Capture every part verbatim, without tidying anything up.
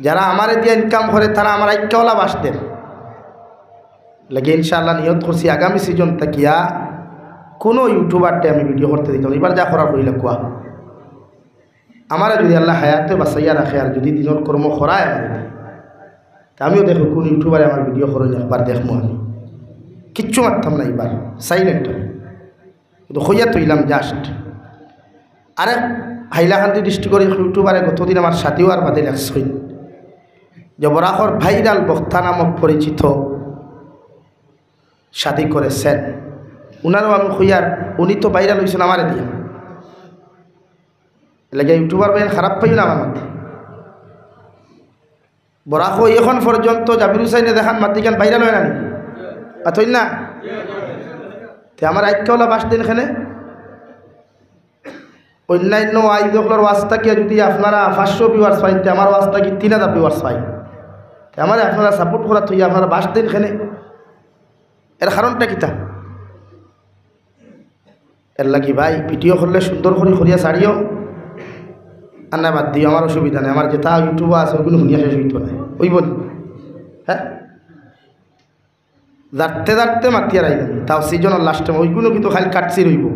যারা আমারে দিয়া ইনকাম করে, তারা আমার আইক্কাওলা বাঁশ দেন। লাগে ইনশাআল্লাহ নিয়ত করছি, আগামী সিজন থাকিয়া কুনু YouTuberরে আমি ভিডিও করতে দিতাম না। ইবার যা করার করিলা কুয়া। আমারে যুদি আল্লায় হায়াতে বাঁচাইয়া রাখে আর যুদি দিনর কর্ম করায় আমারে, তে আমিও দেখমু কুন YouTuberএ আমার ভিডিও করইন, একবার দেখমু আমি। কিচ্ছু মাততাম না ইবার, silent আমি। কিন্তু কইয়া থইলাম just। আরেক হাইলাকান্দি ডিস্ট্রিক্টর এক YouTuberএ গতদিন আমার সাথী অওয়ার বাদে লেখছইন যে বরাকর ভাইরাল বক্তা নামক পরিচিত শাদী করেছেন। উনারেও আমি কইয়ার, উনি তো ভাইরাল অইছইন আমারে দিয়া। এরলাগি YouTuber ভাইয়াইন খারাপ পাইও না আমার মাতে। বরাকো এখন পর্যন্ত জাবির হুসাইনে যেখান মাতে ইখান ভাইরাল অয় না নি? মাতইন না? তে আমার আইক্কাওলা বাঁশ দেন কেনে? অইন্যান্য ওয়াইজ অকলর ওয়াজ থাকিয়া যুদি আপনারা পাঁচশো viewers পাইন, তে আমার ওয়াজ থাকি তিন হাজার viewers পাইন। তে আমারে আপনারা support করার থইয়া আপনারা বাঁশ দেন কেনে? এর কারণটা কিতা? এরলাগি ভাই, ভিডিও করলে সুন্দর করি করিয়া ছাড়িও, আর না বাদ দিও, আমার অসুবিধা নাই। আমার যেতা YouTubeও আছে, অগুইন হুনিয়া শেষ অইতো নায়, অইবো নি? হ্যাঁ, জারতে জারতে মাতিয়ার আইলাম, তাও সিজনর লাস্টে অইগুইন কিন্তু খালি কাটছি রইবো,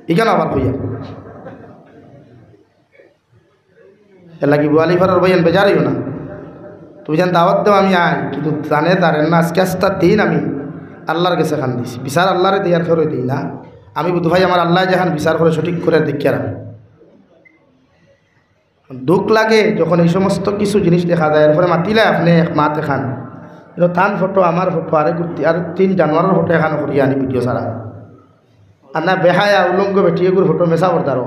ইখান আবার কইয়া। এরলাগি বুয়ালিপাড়ার ভাইয়াইন বেজার অইও না, তুমি যেন দাওয়াত দেও আমি আই, কিন্তু জানে তারে না, আজকে আস্তা দিন আমি আল্লার গেছে কান্দিছি, বিচার আল্লারে দেই আর কেউরে দেই না। আমি বুধ ভাই আমার আল্লায় যেখান বিচার করে সঠিক করে দেখিয়ার আমি। দুখ লাগে যখন এই সমস্ত কিছু জিনিস দেখা যায়, এরপরে মাতিলে আপনে এক মাত এখান, কিন্তু তান ফটো, আমার ফটো, আরেক গুত্তি, আর তিন জানোয়ারর ফটো এখান করিয়া আনি ভিডিও ছাড়া। আর না বেহায়া উলঙ্গ বেটি এগুর ফটো মেসাবর দারো।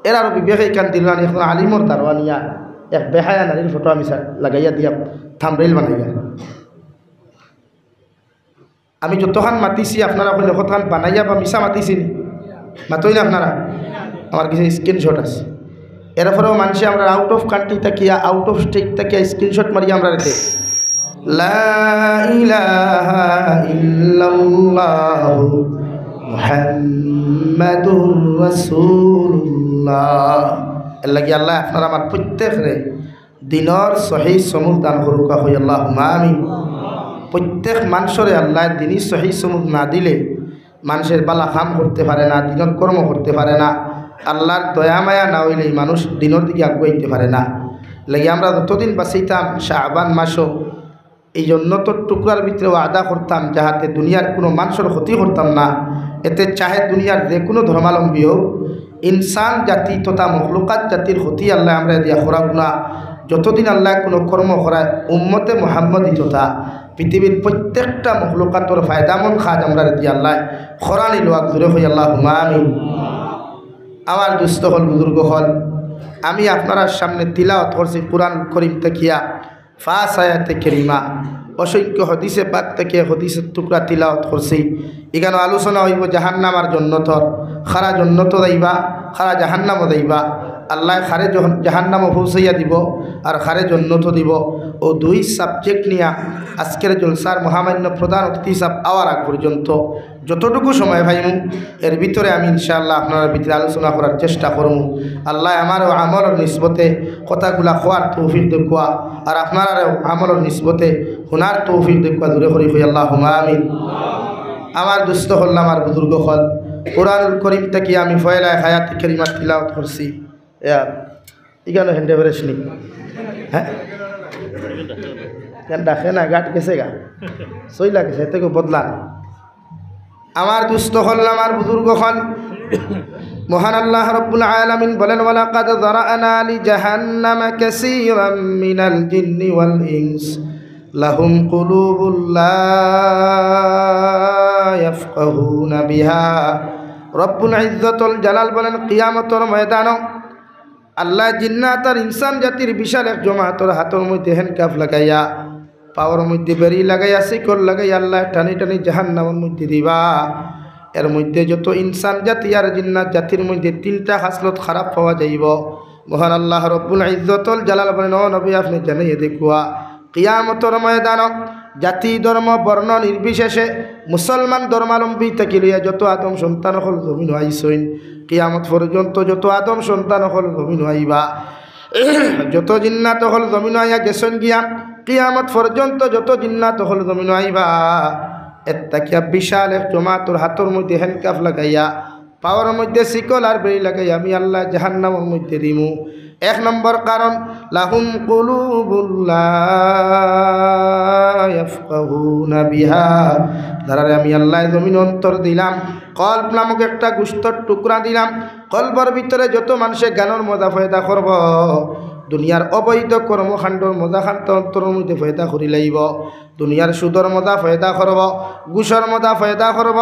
এরার বিবেকে ইখান দিল না নি, এখন আলিমর দারো আনিয়া এক বেহায়া নারীর ফটো আমি সা-, লাগাইয়া দিয়া থাম্বনেইল বানাইয়া। আমি যতখান মাতিছি আপনারা কইন, কতখান বানাইয়া বা মিছা মাতিছি নি? মাতইন না আপনারা? আমার গেছে screenshot আছে। এরপরেও মানষে আমরার out of country থাকিয়া, out of state থাকিয়া screenshot মারিয়া আমরারে দেয়। লা ইলাহা ইল্লাল্লাহু মুহাম্মাদুর রাসূলুল্লাহ। এরলাগি আল্লায় আপনারা আমার প্রত্যেকরে দিনর সহি সমুজ দান করুক্কা, কই আল্লাহুম্মা আমিন। প্রত্যেক মানষরে আল্লায় দিনি সহি সমুজ না দিলে মানষে ভালা কাম করতে পারে না, দিনর কর্ম করতে পারে না। আল্লার দয়া মায়া না অইলে ই মানুষ দিনর দিকে আগুয়াইতে পারে না। লাগি আমরা যতদিন বাঁচিতাম শাবান মাসো এই জন্নতর টুকরার ভিতরে ওয়াদা করতাম, যাহাতে দুনিয়ার কুনু মানষর ক্ষতি করতাম না। এতে চাহে দুনিয়ার যে কুনু ধর্মাবলম্বী অউক, ইনসান জাতি তথা মখলুকাত জাতির ক্ষতি আল্লায় আমরারে দিয়া করাউক না। যতদিন আল্লায় কুনু কর্ম করায় উম্মতে মুহাম্মদী তথা পৃথিবীর প্রত্যেকটা মখলুকাতর ফায়দামন্দ কাজ আমরারে দিয়া আল্লায় করানি লওয়াক, জোরে কই আল্লাহুম্মা আমিন। আমার দুস্ত অকল, বুজুর্গ অকল, আমি আপনারার সামনে তিলাওয়াত করছি কুরআন করিম থাকিয়া পাঁচ আয়াতে কারিমা, অসংখ্য হাদিসে পাক থাকি হাদিসর টুকরা তিলাওয়াত করছি। ইখানো আলোচনা অইবো জাহান্নাম আর জন্নতর, কারা জন্নতো যাইবা, কারা জাহান্নামো যাইবা, আল্লায় কারে জহন-, জাহান্নামো পৌঁছাইয়া দিবো আর কারে জন্নতো দিবো। অউ দুই subject নিয়া আজকের জলসার মহামান্য প্রধান অতিথি সাব আওয়ার আগ পর্যন্ত যতটুকু সময় পাইমু, এর ভিতরে আমি ইনশাআল্লাহ আপনারার ভিতরে আলোচনা করার চেষ্টা করমু। আল্লায় আমারেও আমলর নিসবতে কথাগুলা কওয়ার তৌফিক দেউক্কা, আর আপনারারেও আমলর নিসবতে হুনার তৌফিক দেউক্কা। জোরে করি কই আল্লাহুম্মা আমিন। আমার দুস্ত অকল, আমার বুজুর্গ অকল, কুরআনুল করিম থাকি আমি পয়লা এক আয়াতে কারিমা তিলাওয়াত করছি। ইয়া, ইখানো hand average নি? হ্যাঁ? কেন ডাকে না, গাট গেছে গা? সইলা গেছে, এতে কেউ বদলা না। আমার দুস্ত অকল, আমার বুজুর্গ অকল, মহান আল্লাহ রাব্বুল আলামিন বলেন, "ওয়ালাকাদ যারা'না লিজাহান্নামা কাসীরাম মিনাল জিন্নি ওয়াল ইনস, লাহুম কুলুবুল লা ইয়াফকাহুনা বিহা।" রব্বুল ইজ্জতুল জালাল বলেন, কিয়ামতর ময়দানো আল্লায় জিন্নাত আর ইনসান জাতির বিশাল এক জমাতর হাতর মধ্যে handcuff লাগাইয়া, পাওর মধ্যে বেড়ি লাগাইয়া, শিকল লাগাইয়া আল্লায় টানি টানি জাহান্নামর মধ্যে দিবা। এর মধ্যে যত ইনসান জাতি আর জিন্নাত জাতির মধ্যে তিনটা খাসলত খারাপ পাওয়া যাইবো। মহান আল্লাহ রব্বুল ইজ্জতুল জালাল বলেন, "ও নবী, আপনে জানাইয়া দেউক্কা।" কিয়ামতর ময়দানো জাতি, ধর্ম, বর্ণ নির্বিশেষে মুসলমান ধর্মাবলম্বী থাকি লইয়া যত আদম সন্তান অকল জমিনো আইছইন, কিয়ামত পর্যন্ত যত আদম সন্তান অকল জমিনো আইবা, যত জিন্নাত অকল জমিনো আইয়া গেছইন গিয়া, কিয়ামত পর্যন্ত যত জিন্নাত অকল জমিনো আইবা, এর থাকিয়া বিশাল এক জমাতর হাতর মধ্যে হ্যান্ডকাফ লাগাইয়া, পাওর মধ্যে শিকল আর বেড়ি লাগাইয়া আমি আল্লায় জাহান্নামর মধ্যে দিমু। এক নম্বর কারণ, লাহুম কুলুবুল লা ইয়াফকাহুনা বিহা, যারারে আমি আল্লায় জমিনো অন্তর দিলাম, কলব নামক একটা গুস্তর টুকরা দিলাম, কলবর ভিতরে যত মানষে জ্ঞানর মজা পয়দা করব, দুনিয়ার অবৈধ কর্মকাণ্ডর মজা খান্তা অন্তরর মধ্যে পয়দা করি লাইব, দুনিয়ার সুদর মজা পয়দা করব, ঘুষর মজা পয়দা করব,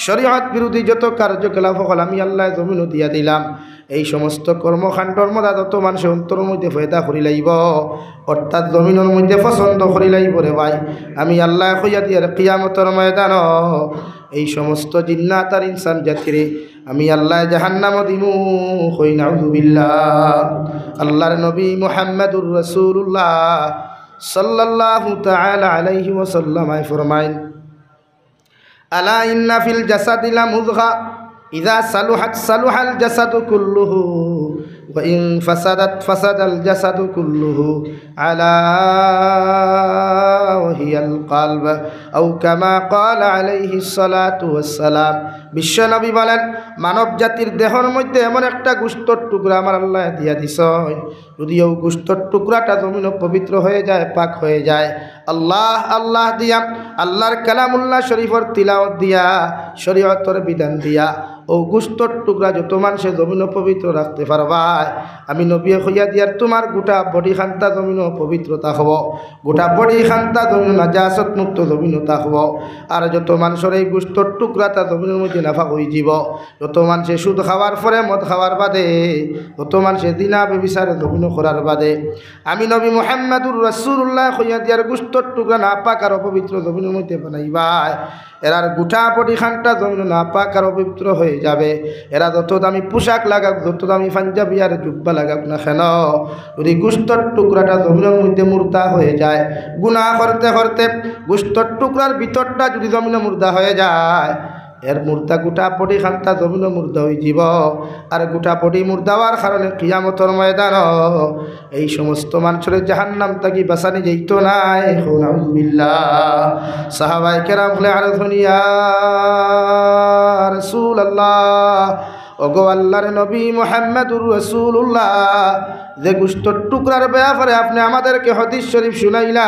শরীয়ত বিরোধী যত কার্যকলাপ অকল আমি আল্লায় জমিনো দিয়া দিলাম, এই সমস্ত কর্মকাণ্ডর মজা যত মানষে অন্তরর মধ্যে পয়দা করি লাইব, অর্থাৎ জমিনর মধ্যে পছন্দ করি লাইব রে ভাই, আমি আল্লায় কইয়া দিয়ার কিয়ামতর ময়দানো এই সমস্ত জিন্নাত আর ইনসান জাতিরে আমি আল্লায় জাহান্নামো দিমু। কই নাউজুবিল্লাহ। আল্লাহর নবী মুহাম্মাদুর রাসূলুল্লাহ সাল্লাল্লাহু তাআলা আলাইহি ওয়াসাল্লাম আয় ফরমাইন, আলা ইন্না ফিল জাসাদি লা মুদগা, ইযা সালুহাত সালুহাল জাসাদু কুল্লুহু, ওয়া ইন ফাসাদাত ফাসাদাল জাসাদু কুল্লুহু, আলা ওয়া হিয়াল কলব, আও কামা ক্বালা আলাইহিস সালাতু ওয়াস সালাম। বিশ্বনবী বলেন, মানব জাতির দেহর মধ্যে এমন একটা গুস্তর টুকরা আমার আল্লায় দিয়া দিছইন, যদি অউ গুস্তর টুকরাটা জমিনো পবিত্র হয়ে যায়, পাক হয়ে যায়, আল্লাহ আল্লাহ দিয়া, আল্লাহর কালামুল্লাহ শরীফর তিলাওয়াত দিয়া, শরীয়তর বিধান দিয়া, অউ গুস্তর টুকরা যত মানষে জমিনো পবিত্র রাখতে পারবায়, আমি নবীয়ে কইয়া দিয়ার তুমার গোটা বডি খান্তা জমিনো পবিত্র থাকব, গোটা বডি খান্তা জমিনো নাজাসত মুক্ত জমিনো থাকব। আর যত মানষর এই গুস্তর টুকরাটা জমিনর মধ্যে নাপাক অইযিব, যত মানষে সুদ খাওয়ার পরে মদ খাওয়ার বাদে, যত মানষে জিনা ব্যভিচারে জমিনো করার বাদে, আমি নবী মুহাম্মাদুর রাসূলুল্লাহ কইয়া দিয়ার গুস্তর টুকরা নাপাক আর অপবিত্র জমিনর মধ্যে বানাইবায়, এরার গোটা বডি খান্তা জমিনো নাপাক আর অপবিত্র হয়ে যাবে। এরা যত দামি পোশাক লাগাউক, যত দামি পাঞ্জাবি আর জুব্বা লাগাউক না কেন, যদি গুস্তর টুকরাটা জমিনর মধ্যে মুর্দা হয়ে যায়, গুনাহ করতে করতে গুস্তর টুকরার ভিতরটা যদি জমিনো মুর্দা হয়ে যায়, এর মুর্দা গোটা বডি খান্তা জমিনো মুর্দা অইযিব। আর গোটা বডি মুর্দা অওয়ার কারণে কিয়ামতর ময়দানো এই সমস্ত মানষরে জাহান্নাম থাকি বাঁচানি যাইতো নায়। কও নাউজুবিল্লাহ। সাহাবায়ে কেরাম বলে, আরো শুনিয়া রাসূলুল্লাহ, ওগো আল্লাহর নবী মুহাম্মাদুর রাসূলুল্লাহ, যে গুস্তর টুকরার ব্যাপারে আপনে আমাদেরকে হাদিস শরীফ শুনাইলা,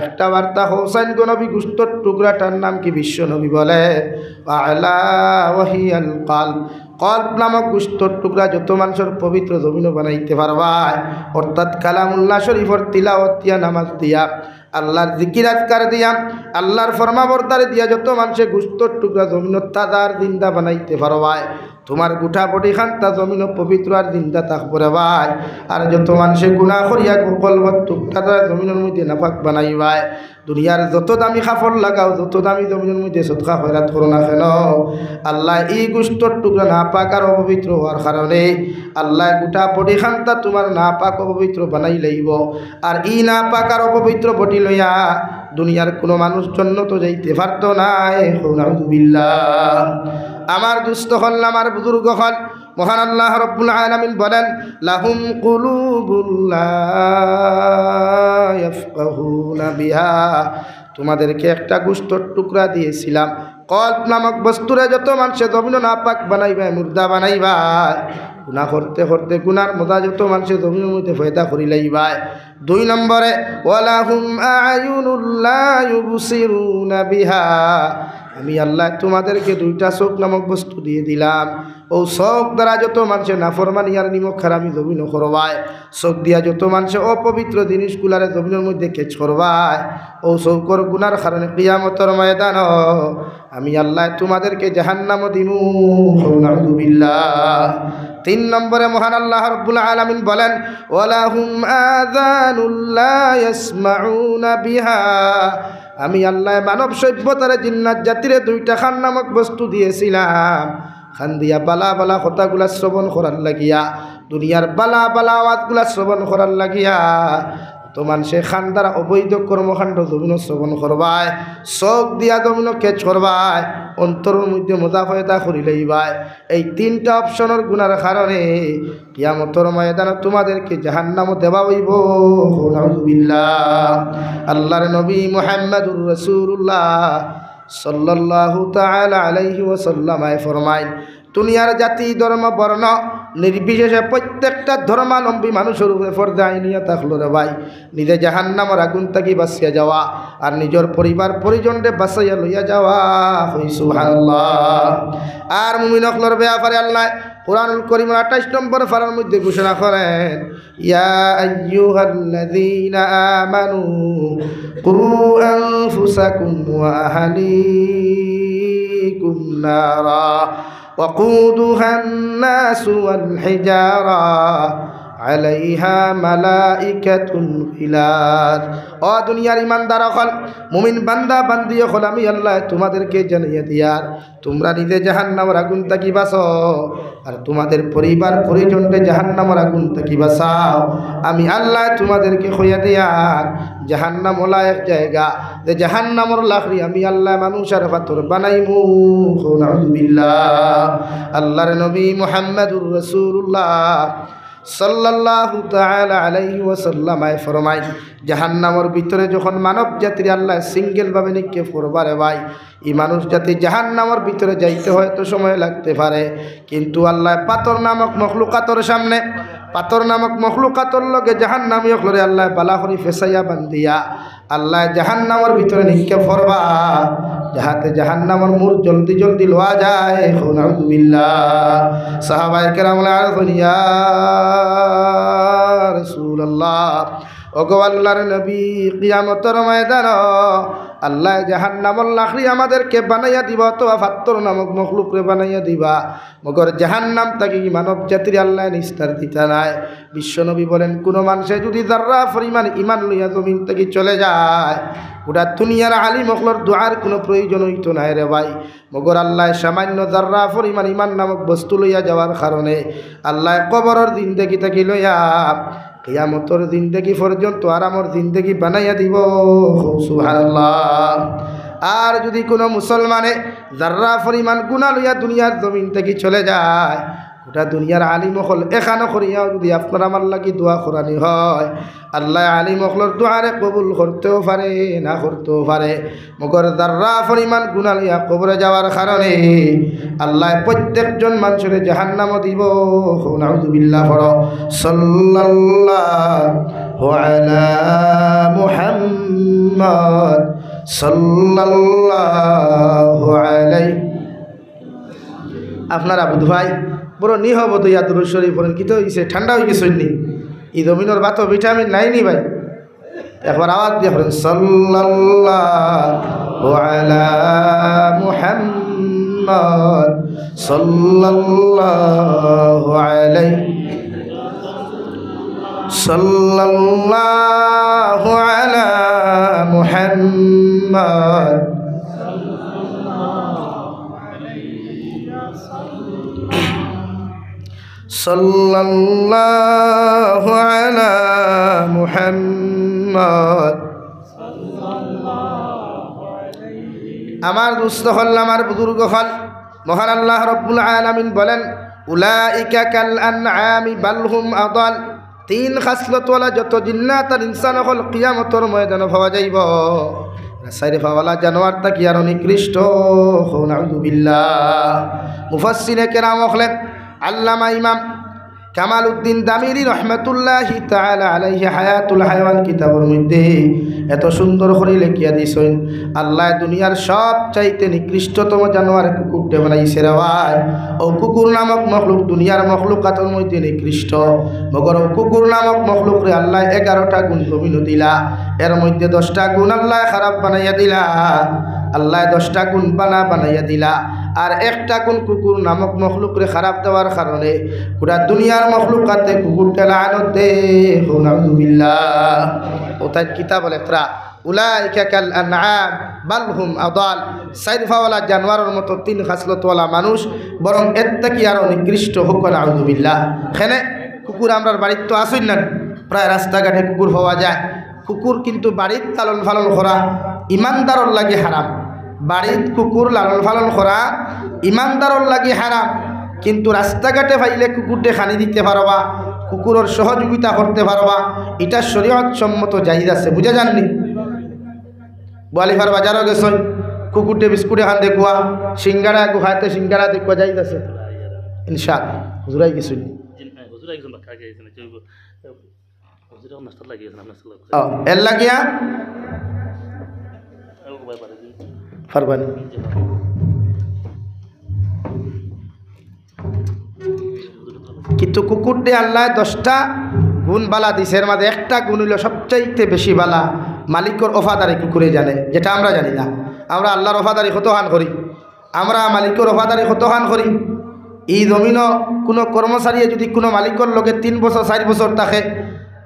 একটা বার্তা কওছাইন গো নবী, গুস্তর টুকরাটার নাম কি? বিশ্বনবী বলে, আলা ওয়া হিয়াল কলব। কলব নামক গুস্তর টুকরা যত মানষর পবিত্র জমিনো বানাইতে পারবায়, অর্থাৎ কালামুল্লাহ শরীফর তিলাওয়াত দিয়া, নামাজ দিয়া, আল্লাহর জিকির আজকার দিয়া, আল্লাহর ফরমাবরদারি দিয়া যত মানষে গুস্তর টুকরা জমিনো তাজা আর জিন্দা বানাইতে পারবায়, তুমার গোটা বডি খান্তা জমিনো পবিত্র আর জিন্দা থাকবো রে ভাই। আর যত মানষে গুনাহ করিয়া কলবর টুকরাটা জমিনর মধ্যে নাপাক বানাইবায়, দুনিয়ার যত দামি কাপড় লাগাও, যত দামি জমিনর মধ্যে সদকা খয়রাত করো না কেন, আল্লায় ই গুস্তর টুকরা নাপাক আর অপবিত্র হওয়ার কারণে আল্লায় গোটা বডি খান্তা তুমার নাপাক অপবিত্র বানাই লাইব। আর ই নাপাক আর অপবিত্র বডি লইয়া দুনিয়ার কোনো মানুষ জন্নতো যাইতে পারতো নায়। কও নাউজুবিল্লাহ। আমার দুস্ত অকল, আমার বুজুর্গ অকল, মহান আল্লাহ রব্বুল আলামিন বলেন, লাহুম কুলুবুল লা ইয়াফকাহুনা বিহা, তোমাদেরকে একটা গুস্তর টুকরা দিয়েছিলাম। কলব নামক বস্তুরে যত মানষে জমিনো নাপাক বানাইবায়, মুর্দা বানাইবায়, গুনাহ করতে করতে গুনার মজা যত মানষে জমিনর মধ্যে পয়দা করি লাইবায়। দুই নম্বরে, ওয়ালাহুম আ'য়ুনুল লা ইউবসিরুনা বিহা, আমি আল্লায় তোমাদেরকে দুইটা চোখ নামক বস্তু দিয়ে দিলাম। অউ চোখ দ্বারা যত মানষে নাফরমানি আর নিমক হারামি জমিনো করবায়, চোখ দিয়া যত মানষে অপবিত্র জিনিসগুলারে জমিনর মধ্যে catch করবায়, অউ চোখর গুনার কারণে কিয়ামতর ময়দানো আমি আল্লায় তোমাদেরকে জাহান্নামো দিমু। কও নাউজুবিল্লাহ। তিন নম্বরে মহান আল্লাহ রব্বুল আলামিন বলেন, ওয়ালাহুম আযানুল লা ইয়াসমাউনা বিহা, আমি আল্লায় মানব সভ্যতারে, জিন্নাত জাতিরে দুইটা কান নামক বস্তু দিয়েছিলাম, কান দিয়া বালা বালা কথাগুলা শ্রবণ করার লাগিয়া, দুনিয়ার বালা বালা আওয়াজগুলা শ্রবণ করার লাগিয়া। তো মানষে কান দ্বারা অবৈধ কর্মকাণ্ড জমিনো শ্রবণ করবায়, চউখ দিয়া জমিনো catch করবায়, অন্তরর মধ্যে মজা পয়দা করি লইবায়। এই তিনটা অপশনর গুনার কারণে কিয়ামতর ময়দানো তোমাদেরকে জাহান্নামো দেওয়া অইবো। নাউজুবিল্লাহ। আল্লাহর নবী মুহাম্মাদুর রাসূলুল্লাহ সাল্লাল্লাহু তাআলা আলাইহি ওয়াসাল্লাম আয় ফরমাইন, দুনিয়ার জাতি, ধর্ম, বর্ণ নির্বিশেষে প্রত্যেকটা ধর্মাবলম্বী মানুষর উপরে ফরজে আইনিয়া থাকলো রে ভাই, নিজে জাহান্নামর আগুন থাকি বাঁচিয়া যাওয়া আর নিজর পরিবার পরিজনরে বাঁচাইয়া লইয়া যাওয়া। কই সুবহানাল্লাহ। আর মুমিন অকলর ব্যাপারে আল্লাহ কোরআনুল করিমর আঠাইশ নম্বর পারার মধ্যে ঘোষণা করেন, يا أيها الذين آمنوا قوا أنفسكم وأهليكم نارا وقودها الناس والحجارة عليها ملائكة غلاظ। ও দুনিয়ার ইমানদার অকল, মুমিন বান্দা বান্দি অকল, আমি আল্লাহ তোমাদেরকে জানাইয়া দিয়ার, তোমরা নিজে জাহান্নামর আগুন থাকি বাঁচো, আর তোমাদের পরিবার পরিজনরে জাহান্নামর আগুন থাকি বাঁচাও। আমি আল্লাহ তোমাদেরকে কইয়া দিয়ার, জাহান্নাম অলা এক জায়গা, যে জাহান্নামর লাকড়ি আমি আল্লাহ মানুষ আর পাথর বানাইমু। কও নাউজুবিল্লাহ। আল্লাহর নবী মুহাম্মাদুর রাসূলুল্লাহ সাল্লাল্লাহু তাআলা আলাইহি ওয়াসাল্লাম আয় ফরমাইন, জাহান্নামর ভিতরে যখন মানব জাতিরে আল্লাহ single ভাবে নিক্ষেপ করবা রে ভাই, ই মানুষ জাতি জাহান্নামর ভিতরে যাইতে হয়তো সময় লাগতে পারে, কিন্তু আল্লাহ পাথর নামক মখলুকাতর সামনে, পাথর নামক মখলুকাতর লগে জাহান্নামী অকলরে আল্লাহ বালা করি ফেসাইয়া বান্ধিয়া আল্লাহ জাহান্নামর ভিতরে নিক্ষেপ করবা, যাহাতে জাহান্নামর মুর জলদি জলদি লওয়া যায়। কও নাউজুবিল্লাহ। সাহাবায়ে কেরাম বলে, আর কইন, ইয়া রাসূলুল্লাহ, ওগো আল্লাহর নবী, কিয়ামতর ময়দানো আল্লাহ জাহান্নামর লাকড়ি আমাদেরকে বানাইয়া দিবা অথবা পাথর নামক মখলুকরে বানাইয়া দিবা, মগর জাহান্নাম থাকি মানব জাতিরে আল্লাহ নিস্তার দিতা নায়। বিশ্বনবী বলেন, কুনু মানষে যুদি জাররা পরিমাণ ইমান লইয়া জমিন থাকি চলে যায়, গুটা দুনিয়ার আলিম অকলর দোয়ার কুনু প্রয়োজন অইতো নায় রে ভাই। মগর আল্লাহ সামান্য জাররা পরিমাণ ইমান নামক বস্তু লইয়া যাওয়ার কারণে আল্লাহ কবরর জিন্দেগি থাকি লইয়া কিয়ামতর জিন্দেগি পর্যন্ত আরামর জিন্দেগি বানাইয়া দিবো। কও সুবহানাল্লাহ। আর যুদি কুনু মুসলমানে জাররা পরিমাণ গুনা লইয়া দুনিয়ার জমিন থাকি চলে যায়, গুটা দুনিয়ার আলিম অকল একখানো করিয়াও যুদি আপনার আমার লাগি দোয়া করানি হয়, আল্লাহ আলিম অকলর দোয়ারে কবুল করতেও পারে, না করতেও পারে। মগর জাররা পরিমাণ গুনা লইয়া কবরে যাওয়ার কারণে আল্লাহ প্রত্যেকজন মানষরে জাহান্নামো দিবো। কও নাউজুবিল্লাহ পড়ো। সাল্লাল্লাহু আলা মুহাম্মদ, সাল্লাল্লাহু আলাইহি। আপনারা বুধ ভাই বড় নিহব দইয়া দুরূদ শরীফ পড়েন, কিতা অইছে? ঠান্ডা অইগেছইন নি? ই জমিনর ভাতো ভিটামিন নাই নি ভাই? একবার আওয়াজ দিয়া পড়েন, সাল্লাল্লাহু আলা মুহাম্মদ, সাল্লাল্লাহু আলাইহি, সাল্লাল্লাহু আলা মুহাম্মদ। সাল্লাল্লাহু আলা মুহাম্মদ। আমার দোস্ত অকল, আমার বুজুর্গ অকল, মহান আল্লাহ রব্বুল আলামিন বলেন, উলাইকা কাল আনআমি বাল হুম আদাল। তিন খাসলতওয়ালা যত জিন্নাত আর ইনসান অকল কিয়ামতর ময়দানো পাওয়া যাইবো। চাইর পাওয়ালা জানোয়ার থাকি আরো নিকৃষ্ট। কও নাউজুবিল্লাহ। মুফাসসিরে কেরাম অকলে, আল্লামা ইমাম কামালউদ্দিন দামিরি রহমাতুল্লাহি তাআলা আলাইহি হায়াতুল হায়াওয়ান কিতাবর মধ্যে এত সুন্দর করি লেখিয়া দিছইন, আল্লাহ দুনিয়ার সবচাইতে নিকৃষ্টতম জানোয়ার কুকুররে বানাইছে রে ভাই। অউ কুকুর নামক মখলুক দুনিয়ার মখলুকাতর মধ্যে নিকৃষ্ট। মগর অউ কুকুর নামক মখলুকরে আল্লাহ এগারোটা গুণ জমিনো দিলা, এর মধ্যে দশটা গুণ আল্লাহ খারাপ বানাইয়া দিলা। আল্লাহ দশটা গুণ বালা বানাইয়া দিলা, আর একটা গুণ কুকুর নামক মখলুকরে খারাপ দেওয়ার কারণে গুটা দুনিয়ার মখলুকাতে কুকুররে লানত দে। কও নাউজুবিল্লাহ। অউ তাইন কিতাবো লেখরা, উলাইকা কাল আনআম বাল হুম আদাল। চাইর পাওয়ালা জানোয়ারর মতো তিন খাসলতওয়ালা মানুষ, বরং এর থাকি আরো নিকৃষ্ট। কও নাউজুবিল্লাহ। কেনে? কুকুর আমরার বাড়িত তো আছইন না, প্রায় রাস্তাঘাটে কুকুর পাওয়া যায়। কুকুর কিন্তু বাড়িত লালন পালন করা ইমানদারর লাগি হারাম। বাড়িত কুকুর লালন পালন করা ইমানদারর লাগি হারাম, কিন্তু রাস্তাঘাটে পাইলে কুকুররে খানি দিতে পারবা, কুকুরর সহযোগিতা করতে পারবা, ইটা শরীয়ত সম্মত জায়েজ আছে। বুঝা যার নি? বোয়ালিফার বাজারো গেছইন, কুকুররে বিস্কুট এখান দেখুয়া, সিঙ্গারা একটু খাইতে সিঙ্গারা দেখুয়া জায়েজ আছে। ইনশাআল্লাহ। হুজুরাই গেছইন। জি, হ্যাঁ, হুজুর একজন বাক্কা আগে গেছেন, কেউ হুজুর এখন নাস্তা লাগিয়েছেন, আপনার সাথে ও, এর লাগিয়া ও, ভাই, পারে দিন। পারবা নি? জি, হ্যাঁ। কিন্তু কুকুররে আল্লায় দশটা গুণ বালা দিছে, এর মাঝে একটা গুণ অইলো সবচাইতে বেশি বালা, মালিকর ওফাদারি কুকুরে জানে, যেটা আমরা জানি না। আমরা আল্লাহর ওফাদারি কতখান করি, আমরা মালিকর ওফাদারি কতখান করি। ই জমিনো কুনু কর্মচারীয়ে যুদি কুনু মালিকর লগে তিন বছর, চাইর বছর থাকে,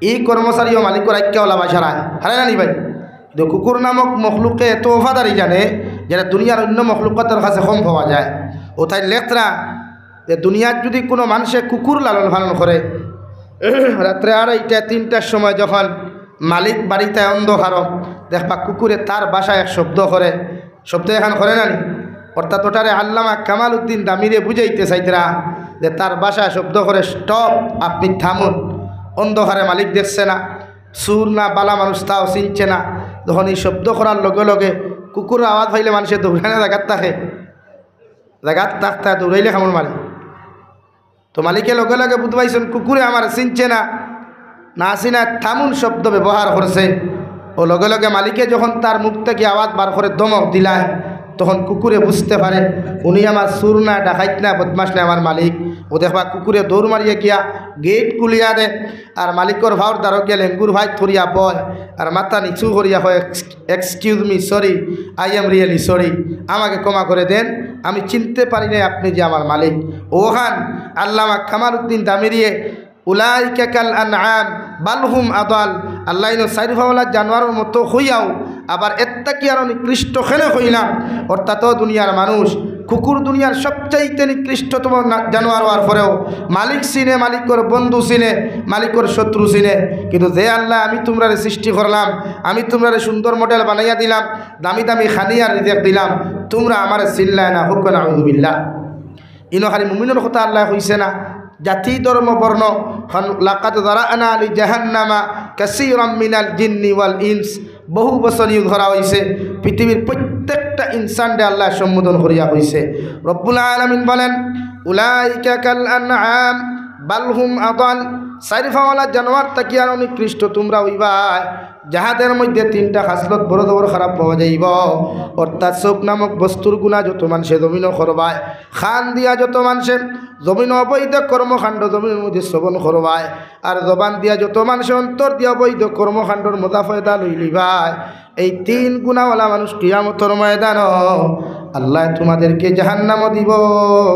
ই কর্মচারীও মালিকর আইক্কা ওলা বাসারায়, হারায় না নি ভাই? কিন্তু কুকুর নামক মখলুকে এত ওফাদারি জানে, যেটা দুনিয়ার অন্য মখলুকাতর কাছে কম পাওয়া যায়। ও তাই লেত্রা যে দুনিয়াত যুদি কুনু মানষে কুকুর লালন পালন করে, রাত্রে আড়াইটা তিনটার সময় যখন মালিক বাড়িত অন্ধকারো, দেখবা কুকুরে তার বাসায় এক শব্দ করে, শব্দ এখান করে না নি? অর্থাৎ ওটারে আল্লামা কামাল উদ্দিন দামিরে বুঝাইতে চাইতরা যে তার বাসায় শব্দ করে, "স্টপ, আপনি থামুন।" অন্ধকারে মালিক দেখছে না, চুর না বালা মানুষ তাও চিনছে না। যখন এই শব্দ করার লগে লগে কুকুরর আওয়াজ পাইলে মানষে দৌড়ায় না, জাগাত থাকে, জাগাত থাকতা দৌড়াইলে কামড় মারে। তো মালিকে লগে লগে বুঝ পাইছইন কুকুরে আমারে চিনছে না, না চিনায় থামুন শব্দ ব্যবহার করছে। ও লগে লগে মালিকে যখন তার মুখ থাকি আওয়াজ বার করে ধমক দিলায়, তখন কুকুরে বুঝতে পারে উনি আমার চুর না, ডাকাইত না, বদমাশ না, আমার মালিক। ও দেখবা কুকুরে দৌড় মারিয়া গিয়া গেইট খুলিয়া দে, আর মালিকর ফাওর দ্বারো গিয়া লেঙ্গুর ফাইত করিয়া বয়, আর মাথা নিচু করিয়া কয়, "Excuse me, sorry, I am really sorry, আমাকে ক্ষমা করে দেন, আমি চিনতে পারি নাই আপনি যে আমার মালিক।" ওখান আল্লামা কামাল উদ্দিন দামিরিয়ে, "উলাইকা কাল আনআম বাল হুম আদাল।" আল্লায় ইনো চাইর পাওলা জানোয়ারর মতো কইয়াও আবার এর থাকি আরো নিকৃষ্ট কেনে কইলা? অর্থাৎ ও দুনিয়ার মানুষ, কুকুর দুনিয়ার সবচাইতে নিকৃষ্টতম না-, জানোয়ার অওয়ার পরেও মালিক চিনে, মালিকর বন্ধু চিনে, মালিকর শত্রু চিনে। কিন্তু যে আল্লায় আমি তুমরারে সৃষ্টি করলাম, আমি তুমরারে সুন্দর মডেল বানাইয়া দিলাম, দামি দামি খানি আর রিজেক দিলাম, তুমরা আমারে চিনলায় না, কউক্কা নাউজুবিল্লাহ। ইনো খালি মুমিনর কথা আল্লায় কইছে না, জাতি, ধর্ম, বর্ণ, হন, "লাকাদ যারা'না লি জাহান্নামা কাসীরাম মিনাল জিন্নি ওয়াল ইনস।" বহু বচন ইউজ করা অইছে। পৃথিবীর প্রত্যেকটা ইনসানরে আল্লায় সম্বোধন করিয়া কইছে। রব্বুল আলামিন বলেন, "উলাইকা কাল আনআম বাল হুম আদাল।" চাইর পাওলা জানোয়ার থাকি আরো নিকৃষ্ট তুমরা অইবায়। যাহাদের মধ্যে তিনটা খাসলত বড় জবর খারাপ পাওয়া যাইবো, অর্থাৎ চউখ নামক বস্তুর গুনা যত মানষে জমিনো করবায়, কান দিয়া যত মানষে জমিনো অবৈধ কর্মকাণ্ড জমিনর মধ্যে শ্রবণ করবায়, আর জবান দিয়া যত মানষে অন্তর দিয়া অবৈধ কর্মকাণ্ডর মজা ফয়দা লইলিবায়, এই তিন গুনাওয়ালা মানুষ কিয়ামতর ময়দানো আল্লায় তুমাদেরকে জাহান্নামো দিবো।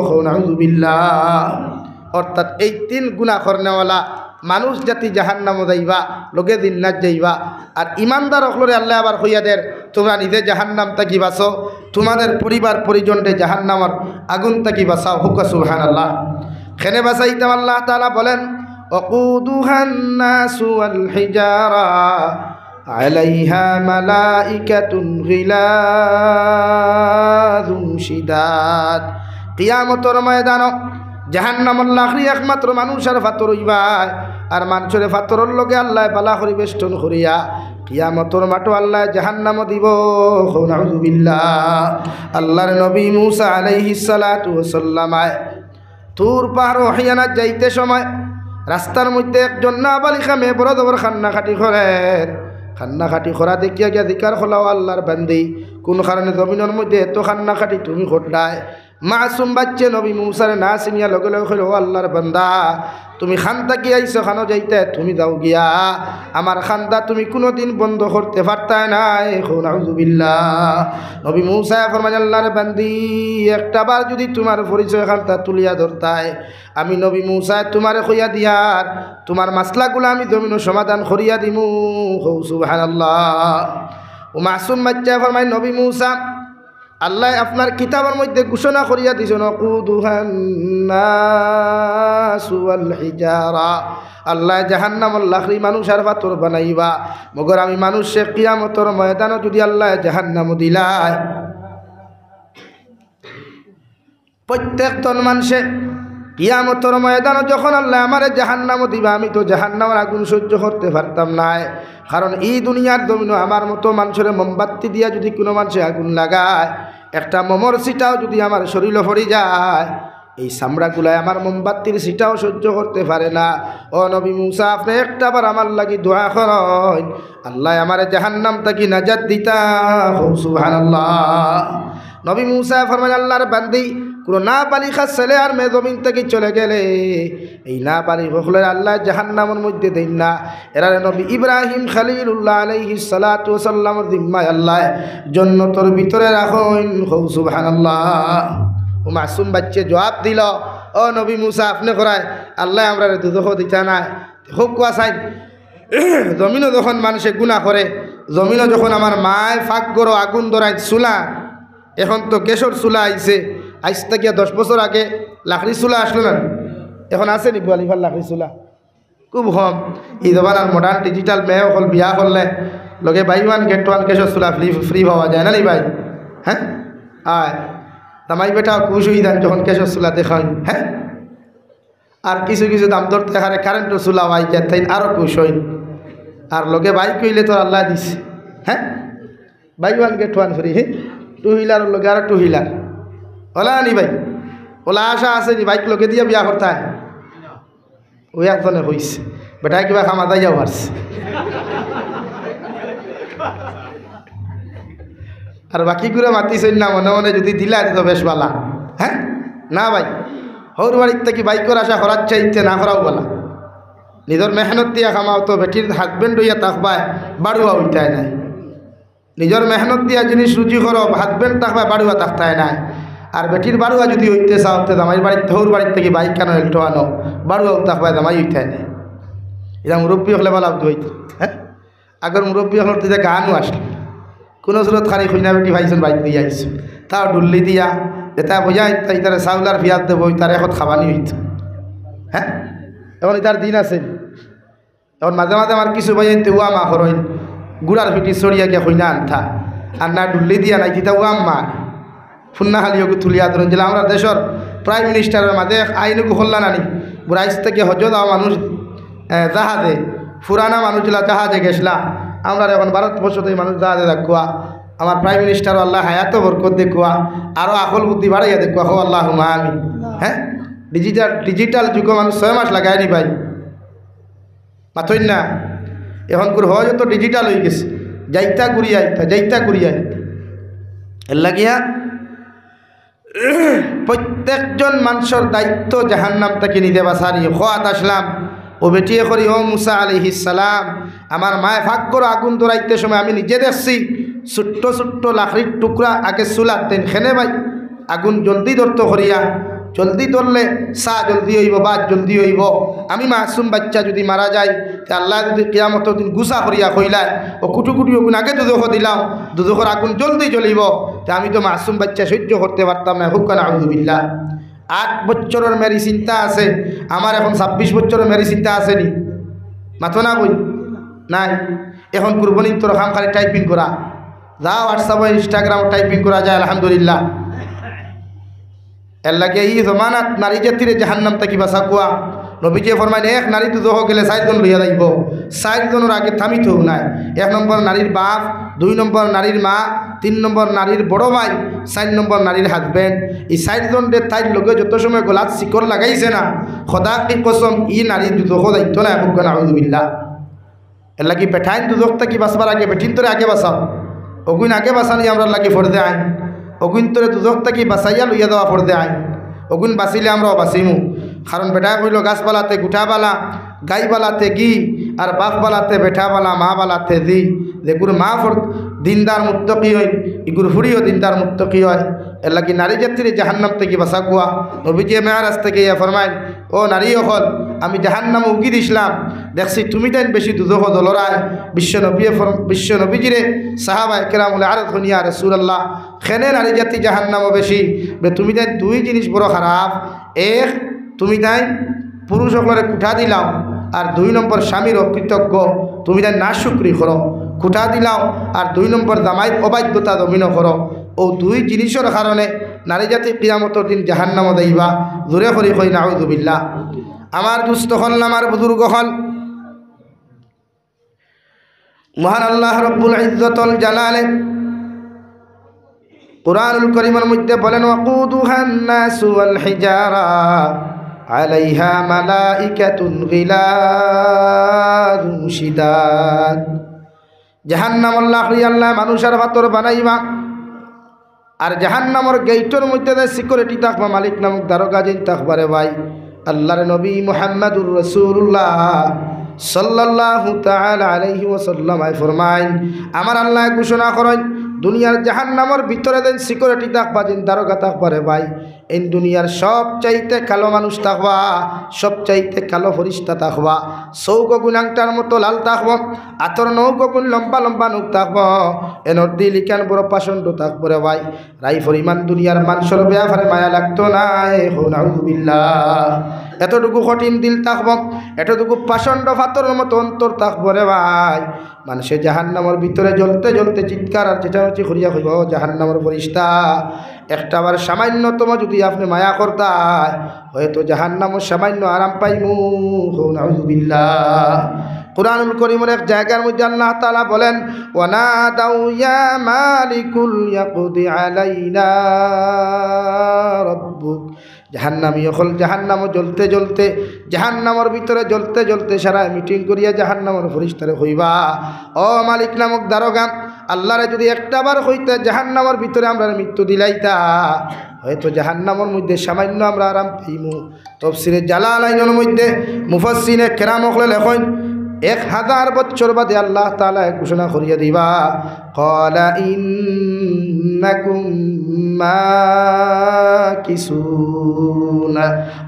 কও নাউজুবিল্লাহ। অর্থাৎ এই তিন গুনা করনেওয়ালা মানুষ জাতি জাহান্নামো যাইবা, লগে জিন্নাত যাইবা। আর ইমানদার অকলরে আল্লায় আবার কইয়া দের, "তুমরা নিজে জাহান্নাম থাকি বাঁচো, তুমাদের পরিবার পরিজনরে জাহান্নামর আগুন থাকি বাঁচাও।" কউক্কা সুবহানাল্লাহ। কেনে বাঁচাইতাম? আল্লাহ তাআলা বলেন, "ওয়াকুদুহান নাসু ওয়াল হিজারা।" আলাইহা মালাইকাতুন গিলাযুন শিদাদ। কিয়ামতর ময়দানো জাহান্নামর লাকড়ি একমাত্র মানুষ আর ফাত্তর অইবায়, আর মানষরে ফাত্তরর লগে আল্লায় বালা করি বেষ্টন করিয়া কিয়ামতর মাঠো আল্লায় জাহান্নামো দিবো। কও নাউজুবিল্লাহ। আল্লাহর নবী মুসা আলাইহিস সালাতু ওয়াস সালাম আয় তুর পাহাড়ো হিয়ানাত যাইতে সময় রাস্তার মধ্যে একজন নাবালিকা মেয়ে বড় জবর কান্নাকাটি করের। কান্নাকাটি করা দেখিয়া গিয়া জিকার করলা, "ও আল্লাহর বান্দি, কুন কারণে জমিনর মধ্যে এত কান্নাকাটি তুমি করলায়?" মাসুম বাইচ্চা নবী মুসারে না চিনিয়া লগে লগে কইল, "ও আল্লাহর বান্দা, তুমি কান থাকি আইছো, কানো যাইতায় তুমি যাও গিয়া, আমার কান্দা তুমি কুনুদিন বন্ধ করতে পারতায় নায়।" কও নাউজুবিল্লাহ। নবী মুসায় ফরমাইন, "আল্লাহর বান্দি, একটা বার যুদি তুমার পরিচয় কান্দা তুলিয়া ধরতায়, আমি নবী মুসায় তুমারে কইয়া দিয়ার, তুমার মাসলাগুলা আমি জমিনো সমাধান করিয়া দিমু।" কও সুবহানাল্লাহ। ও মাসুম বাইচ্চায় ফরমাইন, নবী মুসা আল্লায় আপনার কিতাবর মধ্যে ঘোষণা করিয়া দিছইন, "ওয়াকুদুহান নাসু ওয়াল হিজারা।" আল্লায় জাহান্নামর লাকড়ি মানুষ আর পাথর বানাইবা। মগর আমি মানুষরে কিয়ামতর ময়দানো যুদি আল্লায় জাহান্নামো দিলায়, প্রত্যেকজন মানষে কিয়ামতর ময়দানো যখন আল্লায় আমারে জাহান্নামো দিবা, আমি তো জাহান্নামর আগুন সহ্য করতে পারতাম নায়। কারণ ই দুনিয়ার জমিনো আমার মতো মানষরে মোমবাতি দিয়া যুদি কুনু মানষে আগুন লাগায়, একটা মোমর ছিটাও যুদি আমার শরীলো পড়ি যায়, এই চামড়াগুলায় আমার মোমবাতির ছিটাও সহ্য করতে পারে না। ও নবী মুসা, আপনে একটাবার আমার লাগি দোয়া করইন, আল্লায় আমারে জাহান্নাম থাকি নাজাত দিতা। কও সুবহানাল্লাহ। নবী মুসায় ফরমাইন, "আল্লার বান্দি, কুনু নাবালিগা ছেলে আর মেয়ে জমিন থাকি চলে গেলে, এই নাবালিগ অকলরে আল্লায় জাহান্নামর মধ্যে দেইন না। এরারে নবী ইব্রাহিম খলিলুল্লাহ আলাইহিস সালাতু ওয়াস সালামর জিম্মায় আল্লায় জন্নতর ভিতরে রাখইন।" কও সুবহানাল্লাহ। ও মাসুম বাইচ্চায় জুয়াব দিলো, "ও নবী মুসা, আপনে কইরায় আল্লায় আমরারে দুজখো দিতা নায়।" হউক্কা চাইন, জমিনো যখন মানষে গুনা করে, জমিনো যখন আমার মায় পাকঘরো আগুন ধরাইন চুলা, এখন তো গ্যাসর চুলা আইছে, আইজ থাকিয়া দশ বছর আগে লাকড়ির চুলা আছলো না, এখন আছে নি বুয়ালিফার লাকড়ির চুলা? খুব কম। ই জমানার modern digital মেয়ে অকল বিয়া করলে লগে buy one get one গ্যাসর চুলা free, free পাওয়া যায় না নি ভাই? হ্যাঁ, আয়, জামাই বেটা খুশ অইযাইন যখন গ্যাসর চুলা দেখাইন, হ্যাঁ। আর কিছু কিছু দাম দর থাকারে কারেন্টর চুলা পাই যায়, তাইন আরো খুশ অইন। আর লগে বাইক অইলে তো আল্লায় দিছে, হ্যাঁ, buy one get one free, হ্যাঁ, two wheeler-র লগে আরো two wheeler। অলা নি ভাই, অলা আশা আছে নি বাইক লগে দিয়া বিয়া করতায়? ওই একজনে কইছে, বেটায় কিবা কামো যাইয়া পারছে। আর বাকিগুরে মাতিছইন না, মনে মনে যুদি দিলা দিতো বেশ বালা। হ্যাঁ, না ভাই, হউর বাড়ির থাকি বাইকর আশা করার চাইতে না করাউ বালা। নিজর মেহনত দিয়া কামাও তো, বেটির husband অইয়া থাকবায়, বাড়ুয়া অইতায় নায়। নিজর মেহনত দিয়া জিনিস রুজি করো, husband থাকবায়, বাড়ুয়া থাকতায় নায়। আর বেটির বাড়ুয়া যুদি অইতে চাও, তে জামাইর বাড়িত, হউর বাড়ির থাকি বাইক আনো, Alto আনো, বাড়ুয়াও থাকবায়, জামাই অইতায় নায়। ইটা মুরব্বি অকলে বালা বুঝাইতা, হ্যাঁ? আগর মুরব্বি অকলর তো ইতা গানও আছলো। কুনু সুরত খালি কইনা বেটি পাইছইন, বাইক দিয়া আইছইন। তাও ডুল্লি দিয়া, যেতা বইয়া ইতা, ইতারে চাউল আর পিয়াজ দেবো, ইতারে একত খাবানি অইতো। হ্যাঁ? এখন ইতার দিন আছে। এখন মাঝে মাঝে আমার কিছু ভাইয়াইন্তে উয়া মা করইন, গুড়ার পিঠি চড়িয়া গিয়া কইনা আনতা। আর না ডুল্লি দিয়া নাই, কিতা উয়া মা। ফুন্না খালি ওগু তুলিয়া ধরইন। যেলা আমরার দেশর Prime Minister-র মাঝে এক আইন ওগু করলা নানি, বুলে আইজ থাকি হজ্জো যাওয়া মানুষ, এ, জাহাজে, পুরানা মানুষ যেলা জাহাজে গেছলা, আমরার এখন ভারতবর্ষ থাকি মানুষ জাহাজে যাউক্কা। আমার Prime Minister-ও আল্লায় হায়াতো বরকত দেউক্কা, আরো আকল বুদ্ধি বাড়াইয়া দেউক্কা, কও আল্লাহুম্মা আমিন। হ্যাঁ, digital, digital যুগো মানুষ ছয় মাস লাগায় নি ভাই, মাতইন না। এখনকুর হজ তো digital অইগেছে, যাইতা ঘুরিয়া আইতা, যাইতা ঘুরিয়া আইতা। এরলাগিয়া প্রত্যেকজন মানষর দায়িত্ব জাহান্নাম থাকি নিজে বাচানি। কওয়াত আছলাম, ও বেটিয়ে করি, "ও মুসা আলাইহিস সালাম, আমার মায় পাকঘরো আগুন ধরাইতে সময় আমি নিজে দেখছি, ছুট্ট ছুট্ট লাকড়ির টুকরা আগে চুলাত দেইন, কেনে ভাই, আগুন জলদি ধরতো করিয়া, জলদি ধরলে চা জলদি অইবো, ভাত জলদি অইবো। আমি মাসুম বাইচ্চা যুদি মারা যাই, তে আল্লায় যুদি কিয়ামতর দিন গুছা করিয়া কইলায়, ও কুটু কুটু অগুন আগে দুজখো দিলাও, দুজখর আগুন জলদি জ্বলিবো, তে আমি তো মাসুম বাইচ্চা সইজ্য করতে পারতাম নায়।" কউক্কা নাউজুবিল্লাহ। আট বছরর মেয়ের চিন্তা আছে, আমার এখন ছাব্বিশ বছরর মেয়ের চিন্তা আছে নি? মাতো না কই? নাই। এখন কুরবানির তোর কাম খালি typing করা, যা WhatsApp-ও Instagram-ও typing করা যায়, আলহামদুলিল্লাহ। এরলাগি ই জমানাত নারী জাতিরে জাহান্নাম থাকি বাচাউক্কা। নবীজিয়ে ফরমাইন, এক নারী দুজখো গেলে চাইরজন লইয়া যাইবো, চাইরজনর আগে থামিতো নায়। এক নম্বর নারীর বাপ, দুই নম্বর নারীর মা, তিন নম্বর নারীর বড় ভাই, চাইর নম্বর নারীর husband। ই চাইরজনরে তাইর লগে যত সময় গলাত শিকল লাগাইছে না, খোদা কি কসম, ই নারী দুজখো যাইতো নায়, কউক্কা নাউজুবিল্লাহ। এরলাগি বেটাইন দুজখ থাকি বাচবার আগে বেটিন্তরে আগে বাচাও। অগুইন আগে বাচানি আমরার লাগি ফরজে আইন। অগুইন্তরে দুজখ থাকি বাচাইয়া লইয়া যাওয়া ফরজে আইন। অগুইন বাচিলে আমরাও বাচিমু। কারণ বেটায় কইলো, "গাছপালাতে গুটা বালা, গাই বালাতে গি, আর বাফ বালাতে বেটা বালা, মা বালাতে জি। যেগুর মা ফর-, দিনদার মুত্তাকি অইন, ইগুর ফুড়িও দিনদার মুত্তাকি অয়। এরলাগি নারী জাতিরে জাহান্নাম থাকি বাঁচাউক্কা। নবীজিয়ে মেরাজ থাকি আইয়া ফরমাইন, "ও নারী অকল, আমি জাহান্নামো উকি দিছলাম, দেখছি তুমিতাইন বেশি দুজখো জ্বলরায়।" বিশ্ব নবীয়ে ফরম-, বিশ্ব নবীজিরে সাহাবায়ে কেরাম অকলে আরজ কইন, "ইয়া রাসূলুল্লাহ, কেনে নারী জাতি জাহান্নামো বেশি?" বলে, "তুমিতাইন দুই জিনিস বড় খারাপ, এক, তুমিতাইন পুরুষ অকলরে খুটা দিলাও, আর দুই নম্বর স্বামীর অকৃতজ্ঞ, তুমিতাইন নাশুকরি করো, খুটা দিলাও, আর দুই নম্বর জামাইর অবাধ্যতা জমিনো করো। অউ দুই জিনিসর কারণে নারী জাতি কিয়ামতর দিন জাহান্নামো যাইবা।" জোরে করি কই নাউজুবিল্লাহ। আমার দুস্ত অকল, আমার বুজুর্গ অকল, মহান আল্লাহ রব্বুল ইজ্জতুল জালালে কুরআনুল করিমর মধ্যে বলেন, "ওয়াকুদুহান নাসু ওয়াল হিজারা আলাইহা মালাইকাতুন গিলাজুন শিদাদ।" জাহান্নামর লাকড়ি আল্লায় মানুষ আর পাথর বানাইবা। আর জাহান্নামর গেইটর মধ্যে যে সিকিউরিটি থাকবা, মালিক নামক দারোগা যেইন থাকবা রে ভাই, আল্লাহর নবী মুহাম্মাদুর রাসূলুল্লাহ সাল্লাল্লাহু তাআলা আলাইহি ওয়াসাল্লাম আই ফরমাইন, আমার আল্লায় ঘোষণা করইন, দুনিয়ার জাহান্নামর ভিতরে যেইন সিকিউরিটি থাকবা, যেইন দারোগা থাকবা রে ভাই, এইন দুনিয়ার সবচাইতে কালো মানুষ থাকবা, সবচাইতে কালো ফিরিস্তা থাকবা, চউখ অগুন আংটার মতো লাল থাকবো, আতর নউখ অগুন লম্বা লম্বা নউখ থাকবো, এনর দিল ইখান বড় পাষণ্ড থাকবো রে ভাই। রাই পরিমাণ দুনিয়ার মানষর ব্যাপারে মায়া লাগতো নায়, কও নাউজুবিল্লাহ। এতটুকু কঠিন দিল থাকবো, এতটুকু পাষণ্ড পাথরর মতো অন্তর থাকবো রে ভাই। মানষে জাহান্নামর ভিতরে জ্বলতে জ্বলতে চিৎকার আর চেঁচামেচি করিয়া কইবা, "ও জাহান্নামর ফিরিস্তা, একটা বার সামান্যতম যুদি আপনে মায়া করতায়, হয়তো জাহান্নামো সামান্য আরাম পাইমু।" কও নাউজুবিল্লাহ। কুরআনুল করিমর এক জাগার মধ্যে আল্লাহ তাআলা বলেন, "ওয়ানাদাউ ইয়া মালিকু লিয়াকদি আলাইনা রাব্বুক।" জাহান্নামী অকল জাহান্নামো জ্বলতে জ্বলতে, জাহান্নামর ভিতরে জ্বলতে জ্বলতে সারা মিটিং করিয়া জাহান্নামর ফিরিস্তারে কইবা, "ও মালিক নামক দারোগা, আল্লাহরে যুদি একটা বার কইতা জাহান্নামর ভিতরে আমরারে মৃত্যু দিলাইতা, হয়তো জাহান্নামর মধ্যে সামান্য আমরা আরাম পাইমু।" তফসিরে জালালাইনর মধ্যে মুফাসসিরিনে কেরাম অকলে লেখইন, এক হাজার বছর বাদে আল্লাহ তাআলায় ঘোষণা করিয়া দিবা, "ক্বালা ইন্নাকুম মাকিসুন।"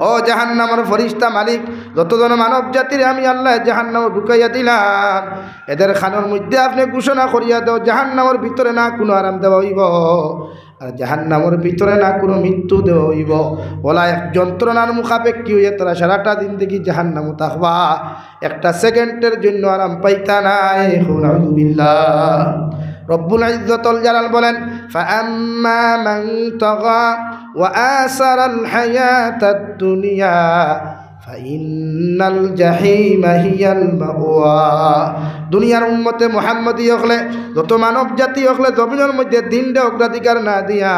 ও জাহান্নামর ফিরিস্তা মালিক, যতজন মানব জাতিরে আমি আল্লায় জাহান্নামো ঢুকাইয়া দিলাম, এদের কানর মধ্যে আপনে ঘোষণা করিয়া দেও, জাহান্নামর ভিতরে না কুনু আরাম দেওয়া অইবো, আর জাহান্নামর ভিতরে না কুনু মৃত্যু দেওয়া অইবো। অউলা এক যন্ত্রণার মুখাপেক্ষী অইয়া তারা সারাটা জিন্দেগি জাহান্নামো থাকবা, একটা সেকেন্ডের জন্য আরাম পাইতা নায়। কও নাউজুবিল্লাহ। রব্বুল ইজ্জতুল জালাল বলেন, "ফাআম্মা মান তাগা ওয়া আসারাল হায়াতাদ দুনিয়া ফাইন্নাল জাহিমা হিয়াল মাওয়া।" দুনিয়ার উম্মতে মুহাম্মদী অকলে, যত মানব জাতি অকলে জমিনর মধ্যে দ্বীনরে অগ্রাধিকার না দিয়া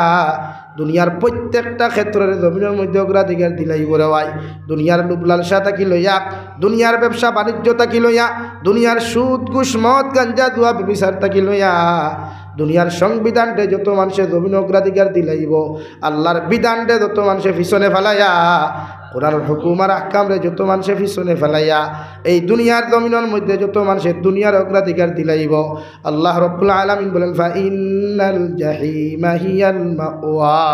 দুনিয়ার প্রত্যেকটা ক্ষেত্ররে জমিনর মধ্যে অগ্রাধিকার দিলাইবো রে ভাই। দুনিয়ার লোভ লালসা থাকি লইয়া, দুনিয়ার ব্যবসা বাণিজ্য থাকি লইয়া, দুনিয়ার সুদ, ঘুষ, মদ, গাঞ্জা, জুয়া, ব্যভিচার থাকি লইয়া, দুনিয়ার সংবিধানরে যত মানষে জমিনো অগ্রাধিকার দিলাইবো, আল্লাহর বিধানরে যত মানষে পিছনে ফালাইয়া, কোরআনর হুকুম আর আহকামরে যত মানষে পিছনে ফালাইয়া, এই দুনিয়ার জমিনর মধ্যে যত মানষে দুনিয়ার অগ্রাধিকার দিলাইবো, আল্লাহ রব্বুল আলামিন বলেন, "ফাইন্নাল জাহিমা হিয়াল মাওয়া।"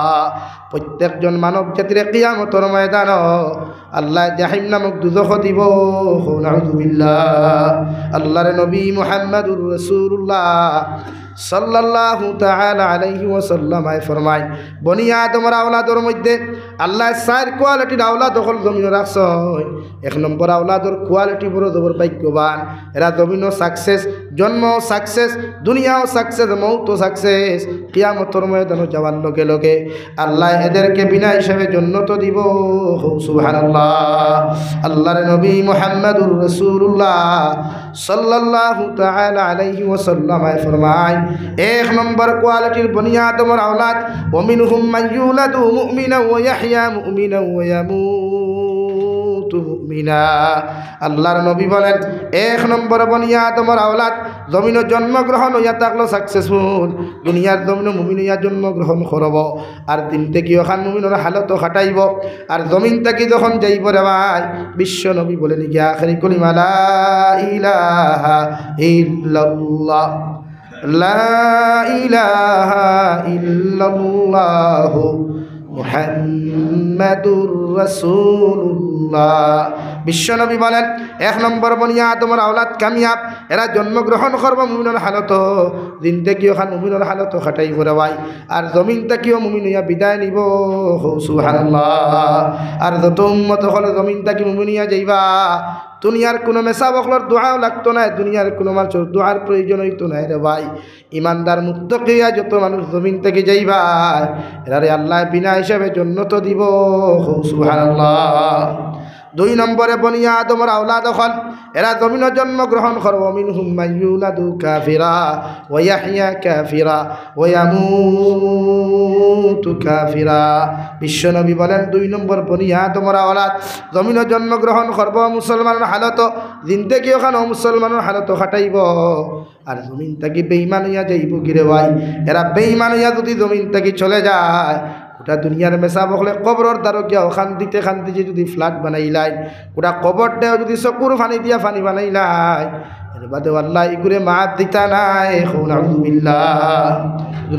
প্রত্যেকজন মানব জাতিরে কিয়ামতর ময়দানো আল্লায় জাহিম নামক দুজখো দিবো। কও নাউজুবিল্লাহ। আল্লাহর নবী মুহাম্মাদুর রাসূলুল্লাহ সাল্লাল্লাহু তাআলা আলাইহি ওয়াসাল্লাম আই ফরমাইন, বনি আদমর আওলাদর মধ্যে আল্লায় চাইর কোয়ালিটির আওলাদ অকল জমিনো রাখছইন। এক নম্বর আওলাদর কোয়ালিটি বড় জবর ভাগ্যবান, এরা জমিনো সাকসেস, জন্মও সাকসেস, দুনিয়াও সাকসেস, মউতও সাকসেস। কিয়ামতর ময়দানো যাওয়ার লগে লগে আল্লায় এদেরকে বিনা হিসাবে জন্নতো দিবো। কও সুবহানাল্লাহ। আল্লাহর নবী মুহাম্মাদুর রাসূলুল্লাহ সাল্লাল্লাহু তাআলা আলাইহি ওয়াসাল্লাম আই ফরমাইন, এক নম্বর কোয়ালিটির বনি আদমর আওলাদ, "ওয়া মিনহুম মান ইউলাদু মুমিনান ওয়া ইয়াহইয়া মুমিনান ওয়া ইয়ামুতু মুমিনা। আল্লাহর নবী বলেন, এক নম্বর বনি আদমর আওলাদ জমিনো জন্মগ্রহণ অইয়া থাকলো successful, দুনিয়ার জমিনো মুমিন অইয়া জন্মগ্রহণ করবো, আর জিন্দেগি অখান মুমিনর হালতো কাটাইবো, আর জমিন থাকি যখন যাইবো রে ভাই, বিশ্ব নবী বলেন গিয়া আখেরি কলিমা, লা ইলাহা ইল্লাল্লাহ। লা ইলাহা ইল্লাল্লাহু মুহাম্মাদুর রাসূলুল্লাহ। বিশ্বনবী বলেন, এক নম্বর বনি আদমর আওলাদ কামিয়াব, এরা জন্মগ্রহণ করবো মুমিনর হালতো, জিন্দেগি অখান মুমিনর হালতো কাটাইবো রে ভাই, আর জমিন থাকিও মুমিন অইয়া বিদায় নিবো। হো সুবহানাল্লাহ। আর যত উম্মত অকল জমিন থাকি মুমিন অইয়া যাইবা, দুনিয়ার কুনু মেসাব অকলর দোয়াও লাগতো নায়, দুনিয়ার কুনু মানষর দোয়ার প্রয়োজন অইতো নায় রে ভাই। ইমানদার মুত্তাকি অইয়া যত মানুষ জমিন থাকি যাইবা, এরারে আল্লায় বিনা হিসাবে জন্নত দিবো। হো সুবহানাল্লাহ। দুই নম্বরে বনি আদমর আওলাদ অকল, এরা জমিনো জন্মগ্রহণ করবো, মিনহুম মান ইউলাদু কাফিরা ওয়া ইয়াহইয়া কাফিরা ওয়া ইয়ামুতু কাফিরা। বিশ্বনবী বলেন, দুই নম্বর বনি আদমর আওলাদ জমিনো জন্মগ্রহণ করবো মুসলমানর হালতো, জিন্দেগি অখান মুসলমানর হালতো কাটাইবো, আর জমিন থাকি বেইমান অইয়া যাইবো গি রে ভাই। এরা বেইমান অইয়া যুদি জমিন থাকি চলে যায়, গোটা দুনিয়ার মেসাব অকলে কবরর দ্বারো গিয়া অখান দিতে খান দিতে যুদি flat বানাইলাইন, গোটা কবরটাও যুদি চকুর পানি দিয়া পানি বানাইলাইন, এর বাদেও আল্লায় ইগুরে মাফ দিতা নায়। কও নাউজুবিল্লাহ।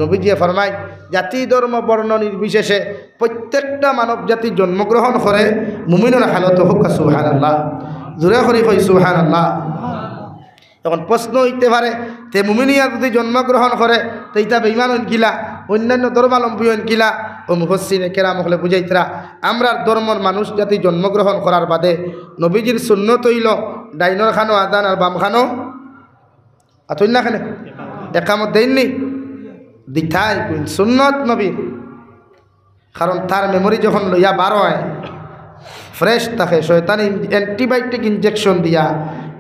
নবীজিয়ে ফরমাইন, জাতি ধর্ম বর্ণ নির্বিশেষে প্রত্যেকটা মানব জাতি জন্মগ্রহণ করে মুমিনর হালতো। কউক্কা সুবহানাল্লাহ। জোরে করি কই সুবহানাল্লাহ। এখন প্রশ্ন অইতে পারে, তে মুমিন অইয়া যুদি জন্মগ্রহণ করে, তে ইতা বেইমান অইন কিলা, অইন্যান্য ধর্মাবলম্বী অইন কিলা? অউ মুফাসসিরে কেরাম অকলে বুঝাইতরা, আমরার ধর্মর মানুষ জাতি জন্মগ্রহণ করার বাদে নবীজির সুন্নত অইলো ডাইনর খানো আজান আর বাম খানো, আতইন না কেনে? একামত দেইন নি? দিতায় কইন, সুন্নত নবীর। কারণ তার memory যখন লইয়া বার অয়, fresh থাকে, শয়তানে ইন-, antibiotic injection দিয়া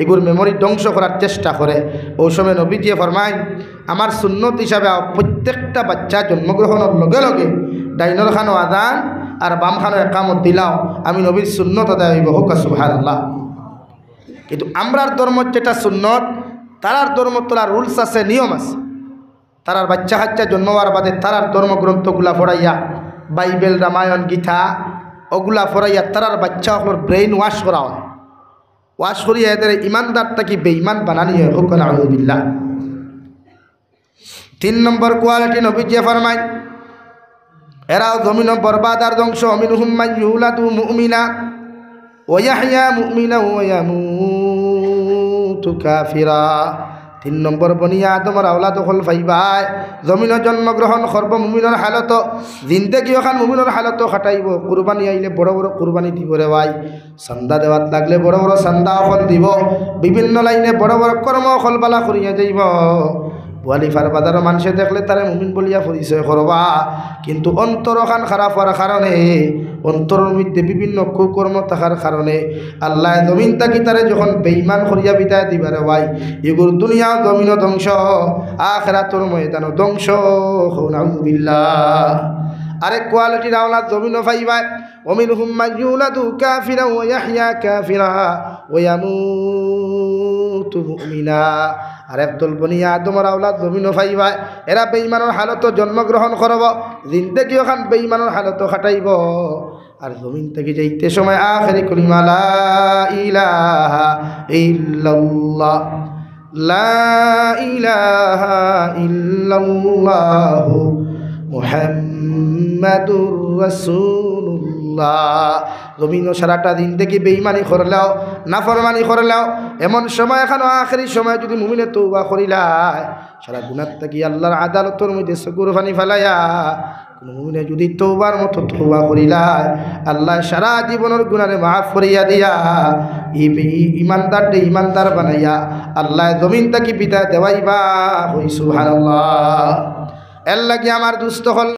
এগুর memory ধ্বংস করার চেষ্টা করে। অউ সময় নবীজিয়ে ফরমাইন, আমার সুন্নত হিসাবে আও, প্রত্যেকটা বাচ্চা জন্মগ্রহণর লগে লগে ডাইনর খানো আজান আর বাম খানো একামত দিলাও, আমি নবীর সুন্নত আদায় অইবো। কউক্কা সুবহানাল্লাহ। কিন্তু আমরার ধর্মর যেটা সুন্নত, তারার ধর্মর তারা rules আছে, নিয়ম আছে। তারার বাচ্চা কাচ্চা জন্ম অওয়ার বাদে তারার ধর্মগ্রন্থগুলা পড়াইয়া, বাইবেল, রামায়ণ, গীতা, অগুলা পড়াইয়া তারার বাচ্চা অকলর brain wash করা অয়। Wash করিয়া এদেরে ইমানদার থাকি বেইমান বানানি অয়। কউক্কা নাউজুবিল্লাহ। তিন নম্বর quality নবীজিয়ে ফরমাইন, এরাও জমিনো বরবাদ আর ধ্বংস। মিনহুম মান ইউলাদু মুমিনা ওয়া ইয়াহইয়া মুমিনা ওয়া ইয়ামুতু কাফিরা। তিন নম্বর বনি আদমর আওলাদ অকল পাইবায়, জমিনো জন্মগ্রহণ করবো মুমিনর হালতো, জিন্দেগি অখান মুমিনর হালতো কাটাইবো। কুরবানি আইলে বড় বড় কুরবানি দিবো রে ভাই, চান্দা দেওয়াত লাগলে বড় বড় চান্দা অকল দিবো, বিভিন্ন লাইনে বড় বড় কর্ম অকল বালা করিয়া যাইবো। বুয়ালিফার বাজারো মানষে দেখলে তারে মুমিন বলিয়া পরিচয় করবা, কিন্তু অন্তর অখান খারাপ অওয়ার কারণে, অন্তরর মধ্যে বিভিন্ন কুকর্ম থাকার কারণে আল্লায় জমিন থাকি তারে যখন বেইমান করিয়া বিদায় দিবা রে ভাই, ইগুর দুনিয়াও জমিনো ধ্বংস, আখেরাতর ময়দানো ধ্বংস। কও নাউজুবিল্লাহ। আরেক quality-র আওলাদ জমিনো পাইবায়, ওয়া মিনহুম মান ইউলাদু কাফিরান ওয়া ইয়াহইয়া কাফিরা ওয়া ইয়ামুতু মুমিনা। আর একদল বনি আদমর আওলাদ জমিনো পাইবায়, এরা বেইমানর হালতো জন্মগ্রহণ করবো, জিন্দেগি অখান বেইমানর হালতো কাটাইবো। আর জমিন থাকি যাইতে সময় আখেরি কলিমা লা ইলাহা ইল্লাল্লাহ, লা ইলাহা ইল্লাল্লাহু মুহাম্মাদুর রাসূলুল্লাহ। জমিনো সারাটা জিন্দেগি বেইমানি করলেও, নাফরমানি করলেও, এমন সময় অখানো আখেরি সময় যুদি মুমিনে তওবা করিলায়, সারা গুনার থাকি আল্লার আদালতর মধ্যে চকুর পানি ফালাইয়া, কুনু মুমিনে যুদি তওবার মতো তওবা করিলায়, আল্লায় সারা জীবনর গুনারে মাফ করিয়া দিয়া, ই, ই, ইমানদাররে ইমানদার বানাইয়া আল্লায় জমিন থাকি বিদায় দেওয়াইবা। কই সুবহানাল্লাহ। এরলাগি আমার দুস্ত অকল,